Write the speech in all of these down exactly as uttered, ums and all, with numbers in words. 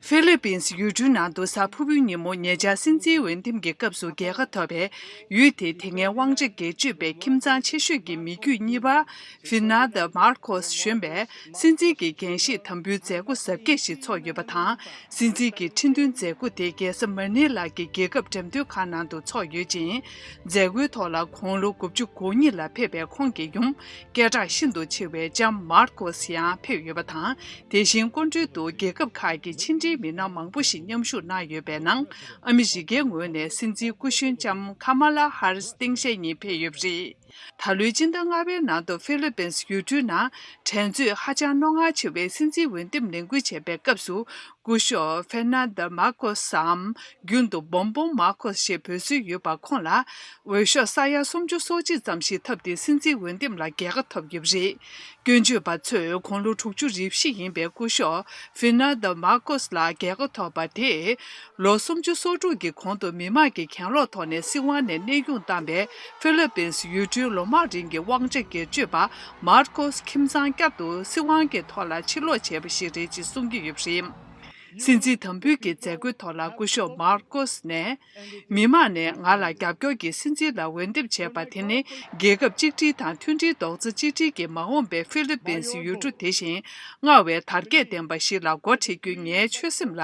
ཧྥི་ལི་པིན་སི་ཡུལ་གྲུའི་ནང་དུ་གཟའ་ཕུར་བུའི་ཉིན་མོ་ཉེ་ཆར་སྲིད་འཛིན་འོས་འདེམས་ཀྱི་སྐབས་སུ་རྒྱལ་ཁ་ཐོབ་པའི་ཡུལ་དེའི་དེ་སྔའི་དབང་ཆ་སྒེར་གཅོད་པའི་ཁྱིམ་ཚང་ཆེ་ཤོས་ཀྱི་མི་རྒྱུད་གཉིས་པ་ཧྥི་ན་ད་མར་ཁོ་སི་གཞོན་པས་སྲིད་འཛིན་གྱི་འགན་བཞེས་དམ་འབུལ་མཛད་སྒོ་གཟབ་རྒྱས་ཤིག་ཚོགས་ཡོད་པ་དང་། སྲིད་འཛིན་གྱི་ཁྲི་འདོན་མཛད་སྒོ་དེ་རྒྱལ་ས་མ་ནི་ལ་གི་རྒྱལ་ཁབ་འགྲེམས་སྟོན་ཁང་ནང་དུ་ཚོགས་ཡོད་ཅིང་། མཛད་སྒོའི་ཐོག་ལ་དགུང་ལོ་དགུ་བཅུ་གོ་གཉིས་ལ་ཕེབས་པའི་ཁོང་གི་ཡུམ་སྐད་གྲགས་ཤིན་ཏུ་ཆེ་བའི་ལྕམ་མར་ཁོ་སི་ཡང་ཕེབས་ཡོད་པ་དང་། དེ་བཞིན་སྐུ་མགྲོན་དུ་རྒྱལ་ཁབ་ཁག་གི་ཕྱི་འབྲེལ་མི་སྣ་མང་པོ་ཞིག་མཉམ་ཞུགས་གནང་ཡོད་པའི་ནང་། ཨ་མི་རི་ཀའི་ངོས་ནས་སྲིད་འཛིན་སྐུ་གཞོན་ལྕམ་ཁ་མ་ལ་ཧ་རིས་སྟངས་དཔྱལ་གཉིས་ཕེབས་ཡོད་པ་རེད། ད་ལོའི་སྤྱི་ཟླ་ལྔ་པའི་ནང་དུ་ཧྥི་ལི་པིན་སི་ཡུལ་གྲུའི་ནང་འགྲན་རྩོད་ཧ་ཅང་རྣོ་ངར་ཆེ་བའི་སྲིད་འཛིན་འོས་འདེམས་ལས་འགུལ་བྱེད་པའི་སྐབས་སུ། སྐུ་ཞབས་ཧྥེར་ནན་ད་མར་ཁོ་སམ། རྒྱུན་དུ་བོམ་བོམ་མར་ཁོ་ཞེས་འབོད་སྲོལ་ཡོད་པ་ཁོང་ལ་འོས་ཤོག་ས་ཡ་སུམ་ཅུ་སོ་གཅིག་ཙམ་ཞིག་ཐོབ་སྟེ་སྲིད་འཛིན་འོས་འདེམས་ལ་རྒྱལ་ཁ་ཐོབ་ཡོད་པ་རེད། སྐྱོན་བརྗོད་པ་ཚོས་དགུང་ལོ་དྲུག་ཅུ་རེ་བཞི་ཡིན་པའི་སྐུ་ཞབས་ཧྥེར་ནན་ད་མར་ཁོ་ལ་རྒྱལ་ཁ་ཐོབ་པ་དེས། ལོ་སུམ་ཅུ་སོ་དྲུག་གི་གོང་དུ་མི་དམངས་ཀྱི་གྱེན་ལོག་ཐོག་ནས་སྲིད་དབང་ནས་གནས་དབྱུང་བཏང་བའི་ཧྥི་ལི་པིན་སི་ཡུལ་གྲུའི་ལོ་མང་རིང་གི་དབང་ཆ་སྒེར་གཅོད་པ་མར་ཁོ་སི་ཁྱིམ་ཚང་བསྐྱར་དུ་སྲིད་དབང་གི་ཐོག་ལ་ཕྱིར་ལོག་བྱས་པ་ཞིག་རེད་ཅེས་གསུང་གི་ཡོད་པ་རེད། སྲིད་འཛིན་དམ་འབུལ་གྱི་མཛད་སྒོའི་ཐོག་ལ་སྐུ་ཞབས་མར་ཁོ་སི་ནས། མི་དམངས་ནས་ང་ལ་རྒྱབ་སྐྱོར་གྱིས་སྲིད་འཛིན་ལ་འོས་འདེམས་བྱས་པ་དེ་ནི་རྒྱལ་ཁབ་གཅིག་སྒྲིལ་དང་མཐུན་སྒྲིལ་རྡོག་རྩ་གཅིག་སྒྲིལ་གྱི་མ་འོངས་པའི་ཧྥི་ལི་པིན་སི་ཡུལ་གྲུ་དེ་བཞིན་སྔར་བས་དར་རྒྱས་ལྡན་པ་ཞིག་ལ་འགོ་ཁྲིད་རྒྱུའི་ངའི་ཆོད་སེམས་ལ་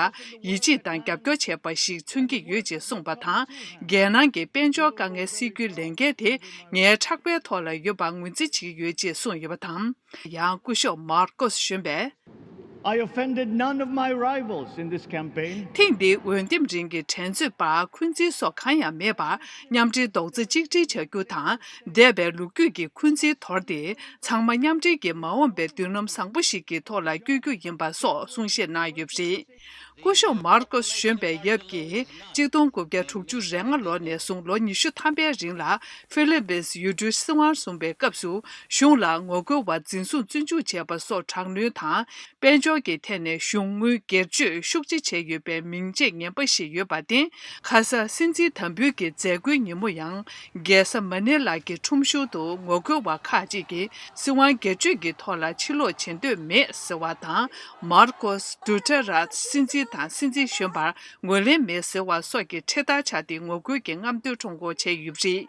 ཡིད་ཆེས་དང་རྒྱབ་སྐྱོར་བྱས་པ་ཞིག་མཚོན་གྱི་ཡོད་ཅེས་གསུངས་པ་དང་། རྒྱལ་ནང་གི་དཔལ་འབྱོར་དཀའ་ངལ་སེལ་རྒྱུའི་ལས་འགན་དེ་ངའི་ཕྲག་པའི་ཐོག་ལ་ཡོད་པར་ངོས་འཛིན་བྱེད་ཀྱི་ཡོད་ཅེས་གསུངས་ཡོད་པ་དང་། ཡང་སྐུ་ཞབས་མར་ཀོས་གཞོན་པས། I offended none of my rivals in this campaign. ཐེངས་འདིའི་འོས་འདེམས་རིང་གི་འགྲན་རྩོད་པར་འཁོན་འཛིན་སོགས་གང་ཡང་མེད་པར་མཉམ་འབྲེལ་རྡོག་རྩ་གཅིག་སྒྲིལ་བྱ་རྒྱུ་དང་། འདས་པའི་ལོ་རྒྱུས་ཀྱི་འཁོན་འཛིན་དོར་ཏེ། ཚང་མ་མཉམ་འབྲེལ་གྱི་མ་འོངས་པའི་མདུན་ལམ་བཟང་པོ་ཞིག་གི་ཐོག་ལ་བསྐྱོད་རྒྱུ་ཡིན་པ་སོགས་གསུང་བཤད་གནང་ཡོད་པ་རེད། སྐུ་ཞབས་མར་ཀོས་གཞོན་པའི་ཡབ་ཀྱིས་གཅིག་སྟོང་དགུ་བརྒྱ་དྲུག་ཅུ་རེ་ལྔ་ལོ་ནས་བཟུང་ལོ་ཉི་ཤུ་ཐམ་པའི་རིང་ལ་ཧྥི་ལི་པིན་སི་ཡུལ་གྲུའི་སྲིད་དབང་བཟུང་བའི་སྐབས་སུ། གཞུང་ལ་ངོ་རྒོལ་བ་འཛིན་བཟུང་བཙོན་འཇུག་བྱས་པ་སོགས་དྲག་གནོན་དང་། དཔལ་འབྱོར་གྱི་ཐད་ནས་གཞུང་དངུལ་སྒེར་གཅོད་ཤུགས་ཆེ་བྱས་ཡོད་པའི་མིང་ཆད་ངན་པ་ཞིག་ཡོད་པར་བརྟེན། ཁ་ས་སྲིད་འཛིན་དམ་འབུལ་གྱི་མཛད་སྒོའི་ཉིན་མོ་ཡང་། རྒྱལ་ས་མ་ནི་ལ་གི་ཁྲོམ་གཞུང་དུ་ངོ་རྒོལ་བ་ཁག་ཅིག་གིས་སྲིད་དབང་སྒེར་གཅོད་ཀྱི་ཐོག་ལ་ཕྱིར་ལོག་བྱེད་འདོད་མེད་ཟེར་བ་དང་། མར་ཀོས་ཌུ་ཏེ་རཱད་སྲིད་འཛིན་དང་སྲིད་འཛིན་གཞོན་པར་ངོས་ལེན་མེད་ཟེར་བ་སོགས་ཀྱི་འཕྲེད་དར་འཕྱར་ཏེ་ངོ་རྒོལ་གྱི་རྔམ་སྟོན་ཁྲོམ་སྐོར་བྱས་ཡོད་པ་རེད།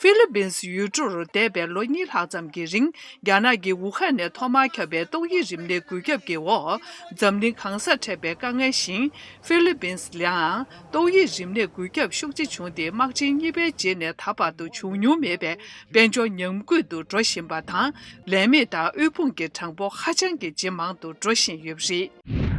ཧྥི་ལི་པིན་སི་ཡུལ་གྲུར་འདས་པའི་ལོ་གཉིས་ལྷག་ཙམ་གྱི་རིང་། རྒྱ་ནག་གི་ཝུ་ཧན་ནས་ཐོག་མར་ཁྱབ་པའི་ཏོག་དབྱིབས་རིམས་ནད་འགོས་ཁྱབ་ཀྱི་འོག་འཛམ་གླིང་གང་སར་འཕྲད་པའི་དཀའ་ངལ་བཞིན། ཧྥི་ལི་པིན་སི་ལའང་ཏོག་དབྱིབས་རིམས་ནད་འགོས་ཁྱབ་ཤུགས་ཆེ་བྱུང་སྟེ། དམག་ཆེན་གཉིས་པའི་རྗེས་ནས་ད་བར་དུ་བྱུང་མྱོང་མེད་པའི་དཔལ་འབྱོར་ཉམས་རྒུད་དུ་འགྲོ་བཞིན་པ་དང་། ལས་མེད་དང་དབུལ་ཕོངས་ཀྱི་གྲངས་འབོར་ཧ་ཅང་གི་ཇེ་མང་དུ་འགྲོ་བཞིན་ཡོད་པ་རེད།